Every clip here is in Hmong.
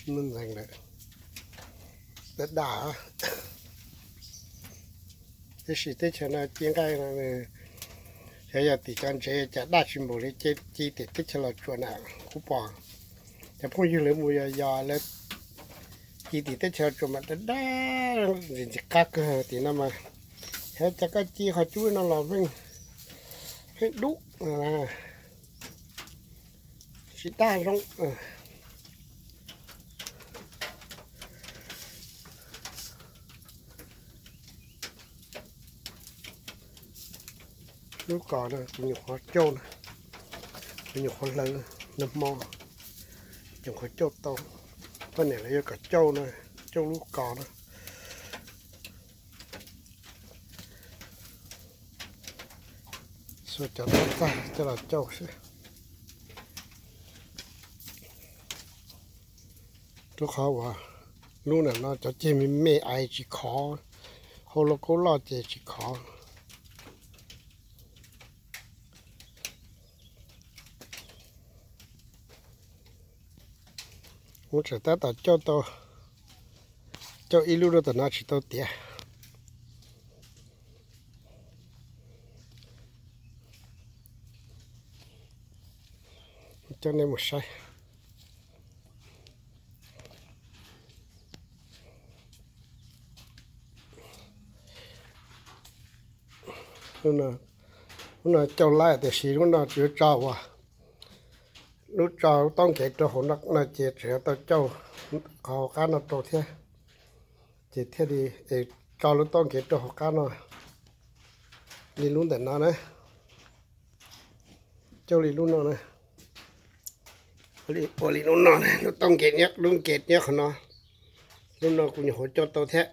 Ntxeev lawm, daj daj. Tab sis teb chaws no ci nqaij no, xyov yog tim cov ntsev cas daj tsis npaum li ci tim teb chaws Los Tsuas na. Kuv pom cov phooj ywg lawv mus yos yos lawv ci tim teb chaws Los Tsuas mas daj daj, ntxim ntxim qab kawg. Tim no mas xyov cas koj ci qhov cub no los pheej dub, tsis daj zoo. Lub kos no kuv nyuam qhuav cauj na, kuv nyuam qhuav hlawv nag hmo, nyuam qhuav cauj tau. Poj niam lawv yuav kom cauj na, cauj lub kos na. Xuas cov txaij txaij coj los cauj xwb. Rau qhov uas lub ntawm no cov ceg me me ais tsis khov, hau lauj kaub loj ces tsis khov. Kuv tseem tab tom cauj tau, cauj ib lub rau tom no tsis tau tiav. Coj nej mus saib. Lub no cauj laij tiam sis lub no tsis yuav tso uas, lub tso lub taub nkev rau hauv no ces tseem yuav tau cauj qhov hauv qab no rau thiab. Ces thiaj li es tso lub taub nkev rau hauv qab no li lub ntawm no na. Cauj li lub no na. Ua li lub no, lub taub nkev nyob, lub nkev nyob qhov no. Lub no kuv nyuam qhuav cauj tau thiab.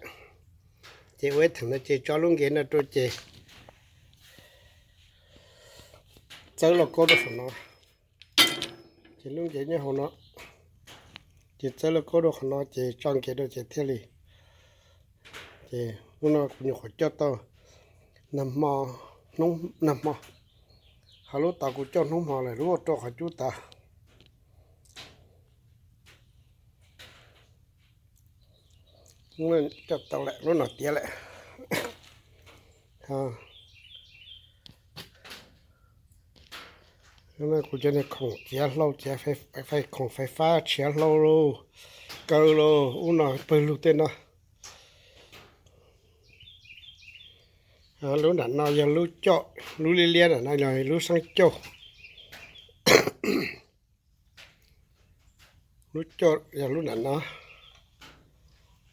Ces ua ib theem no ces tso lub nkev no rau ces txawb lauj kaub rau qhov no. Ces lub nkev nyob hauv no, ces txawb lauj kaub rau qhov no ces tso nkev rau ces thiaj li. Ces lub no kuv nyuam qhuav cauj tau nag hmo, hnub nag hmo, ho lub tod kuv cauj hnub hmo lawm, lub rau qhov cub tod. Cauj tau lawm, lub no tiav lawm. Kuv cov niag khoom txiav hlau, txiav fais, khoom fais fab txiav hlau lauj, kaw lauj, ub no pawg lug tej no. Lub nram no yog lub cauj, lub liab liab nram no yog lub xeeb cauj. Lub cauj yog lub nram no,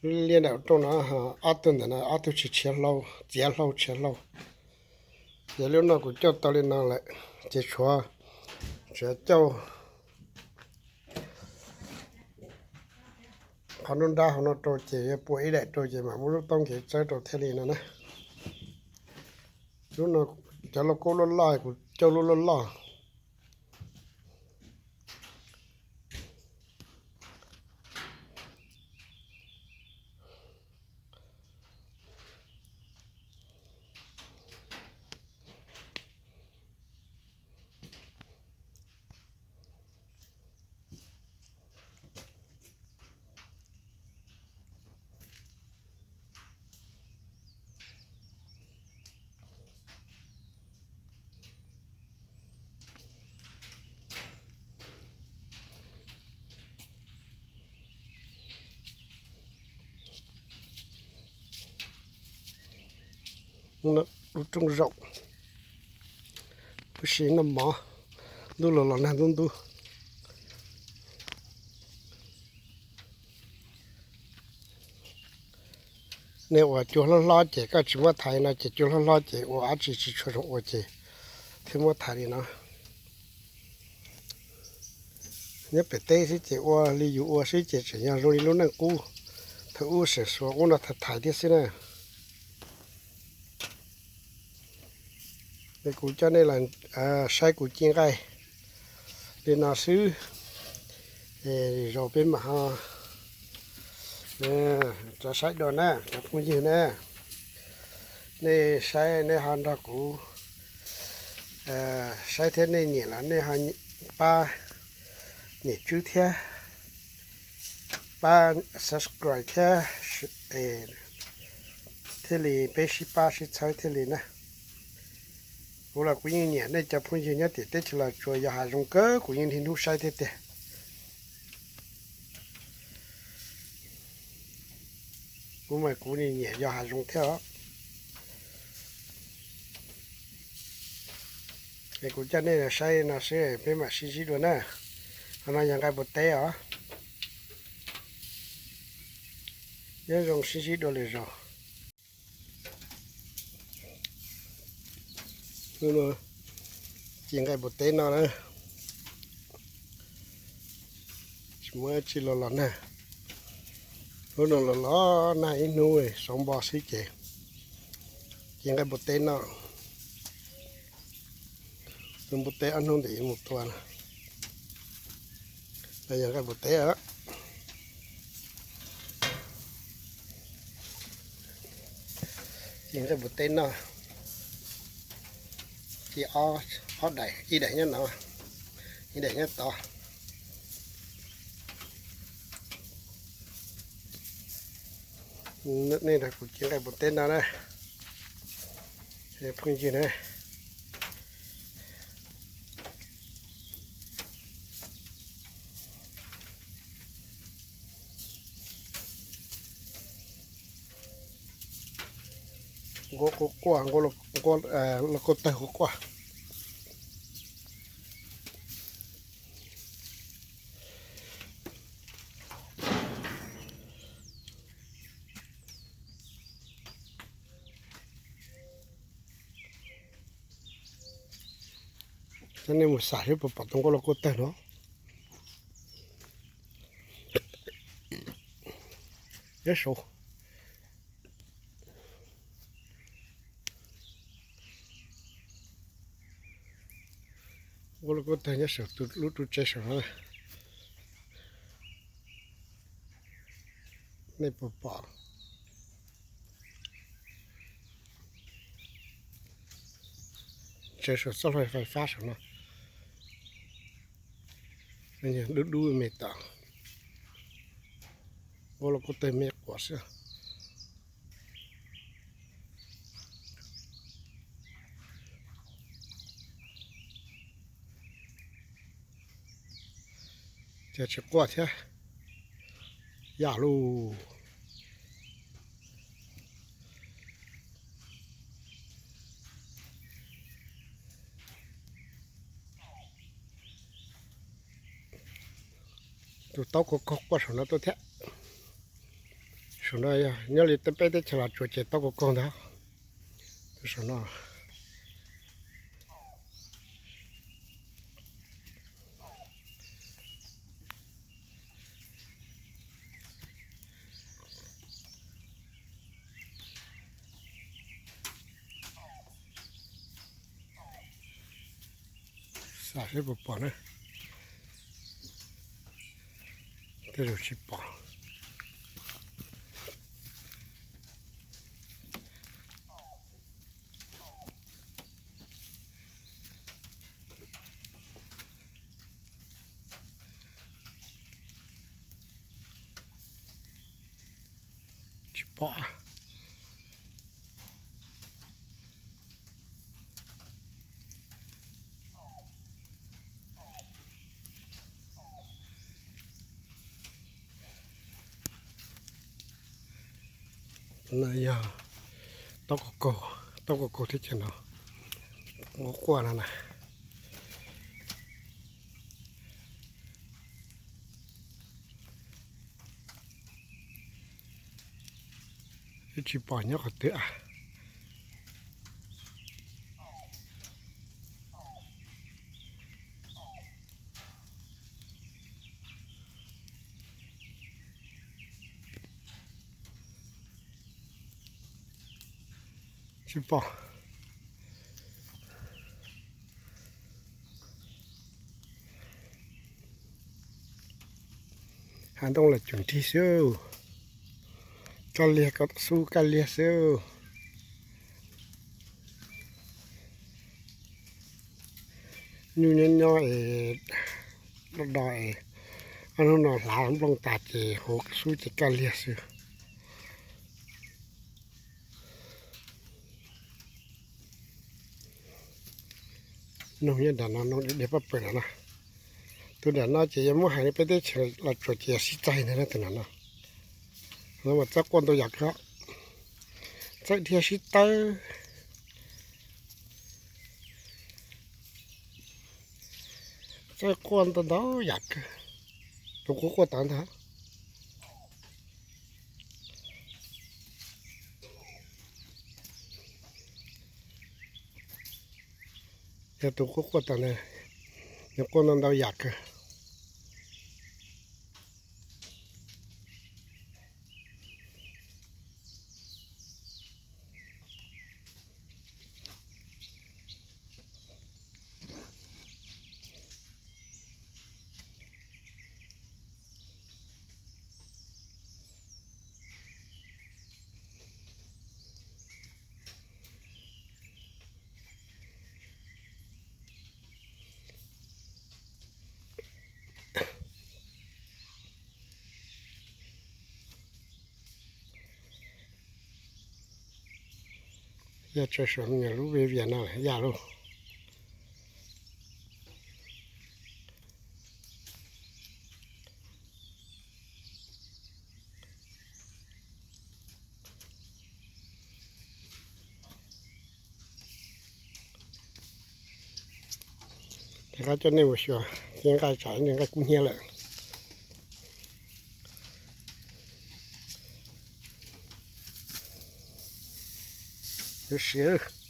lub liab nram rooj no, ob tug ntawm no ob tug tsis txiav hlau, txiav hlau txiav hlau. Ces lub no kuv cauj tau li no lawm, ces tshuav, tshuav cauj qhov nruab nrab hauv no rau ces yuav pua ib daim rau ces mam muab lub taub nkev txawb rau thiaj li no na. Lub no cov lauj kaub loj loj, kuv cauj lub loj loj. Lub rooj zaum, lub sij noj mov, ntuj los los nag ntub ntub. Nej uas cua hlob hlob ces koj tsis muab thaiv no ces cua hlob hlob ces ua dab tsi tsis tshua zoo ua ces thiaj muab thaiv li no. Nyob pem teb xwb ces ua li yus ua xwb ces tseem yog zoo li lub neej qub. Thaum ub seem suav ub no thaiv thaiv thiab xwb na. Kuv coj nej los saib kuv ci nqaij li no xwb. Zaum peb mam ho rov saib dua na cov phooj ywg na. Nej saib nej ho nrog kuv saib thiab, nej nyiam los nej ho pab niam tswb thiab. pab subscribe thiab, thiaj li peb sib pab sib txhawb thiaj li na. Kuv los kuv yeej nyiam nej cov phooj ywg nyob tim teb chaws Los Tsuas yos hav zoov kawg kuv yeej niaj hnub saib thiab tiag. Kuv mas kuv nyiam yos hav zoov thiab os. Es kuv coj nej los saib no xwb peb mam sib ntsib dua na. Qhov no yog nqaij npua teb os. Nyob zoo sib ntsib dua lwm zaus. Ci nqaij npua teb no na, tsis muaj dab tsi los los nag. Hnub no los los nag ib hnub, saum npo xwb ces ci nqaij npua teb no. Tus npua teb ob hnub ntawd mus tua no. Yog nqaij npua teb, ci nqaij npua teb no. Ci ob, ob daim, ib daim nyob no, ib daim nyob tod. Nej nrog kuv ci nqaij npua teb no na, phooj ywg na. Nqua quaj quaj, nqua lauj kaub tawg quaj quaj. Coj nej mus xam seb puas pom tus nqua lauj kaub tawg no. Nyob saud. Nqua lauj kaub tawg nyob saum lub ru tsev saum no. Nej puas pom? Tsev saum txoj hlua fais fab saum no. Dub dub me tod. Nqua lauj kaub tawg me quav xwb. Ces tsis quaj thiab. Yam lug. Tus taub kaug kaug quaj saum no tuaj thiab. Saum no yog nyob li peb teb chaws Los Tsuas ces taub kaug kaug ntag. Tus saum no. Xam seb puas pom na. Tej zaum tsis pom. Tsis pom. No yog taub kaug kaug, taub kaug kaug thiab cov no, nqua quaj no na. Twb tsis pom nyob qhov twg a. Tsis pom. Hav ntoo los cum nrig xwb. Kab liag, xub kab liag xwb. Nyuj nyob nyob es, do do es, Ob hnub no hlav nplooj tas ces huv xub ces kaj liag xwb. Noog nyob nram no, noog dhia paj pawg nram no. Tus nram no ces yog muab hais li peb teb chaws Los Tsuas ces yog sib txawj ntag tus nram no. Mas txawj quaj ntau yam kawg, txawj dhia sib tawb, txawj quaj ntau ntau yam kawg. Tus quaj quaj tod ntag. Yog tus quaj quaj tod ntag, nws quaj ntau ntau yam kawg. Yaj tsaws saum me nyuam lub ve vias no yaj lauj. Rov qab coj nej mus xyuas, ces nqaij tsam nqaij kub hnyiab lawm. Yuav siav.